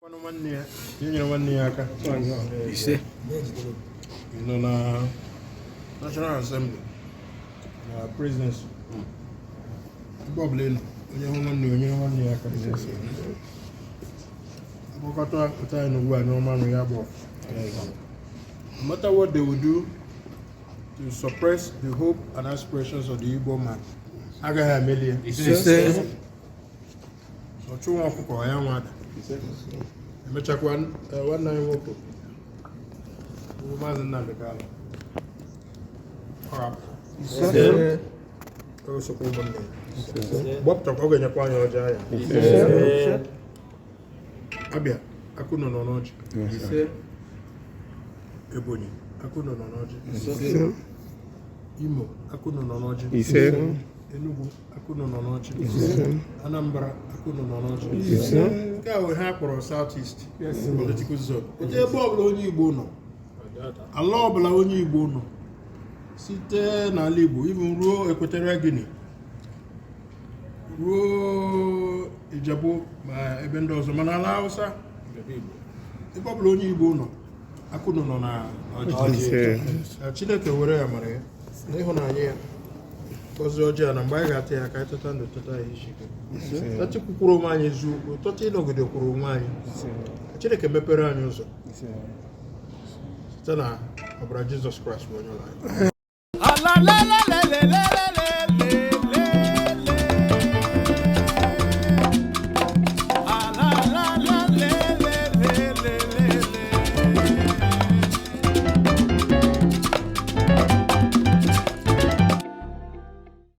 Kwanụ nwanne ya ya nyere nwanne ya aka. Ise. Ị nọ na National Assembly, na presidency, ebe ọbụla ị nọ, onye hụ nwanne ya, o nyere nwanne ya aka. Akpọkọta pụta anyị n'ugbu a n'ọma nụ ya bụ, no matter what they will do to suppress the hope and aspirations of the Igbo man, agaghị emeli ya. Ise. Ọchụ nwa ọkụkọ ya nwa ada. Emechakwa, nwanne anyị nwoke bụ Maazị Nnamdi Kanu, ọ ga-apụta. Ise. Ọ ga-esokwa ụmụnne ya gbapụtakwa. Ọ ga-enyekwa anyị ọjị anya. Abịa, akụnọ nọ n'ọjị. Ebonyi, akụnọ nọ n'ọjị. Imo, akụnọ nọ n'ọjị. Ise. Enugu, akụnọ nọ n'ọjị. Anambra, akụnọ nọ n'ọjị. Ise. Nke a wee ha kpọrọ South East political zone. Otu ebe ọbụla onye Igbo nọ, ala ọbụla onye Igbo nọ, site n'ala Igbo even ruo Equatorial Guinea, ruo Ijebu, ma ebe ndị ọzọ, mana ala Hausa, ebe ọbụla onye Igbo nọ, akụnụ nọ na ọjị. Ise. Ka Chineke were ya mara ya na ịhụnanya ya gọzie ọjị a, na mgbe anyị ga-ata ya, ka anyị teta ndụ, teta ya isi ike, teta kwukwuru onwe anyị eziokwu, teta ịnọgide kwuru onwe anyị. Ka Chineke mepere anyị ụzọ site na ọbara Jizọs Kraịst bụ onye nwe anyị. Ala.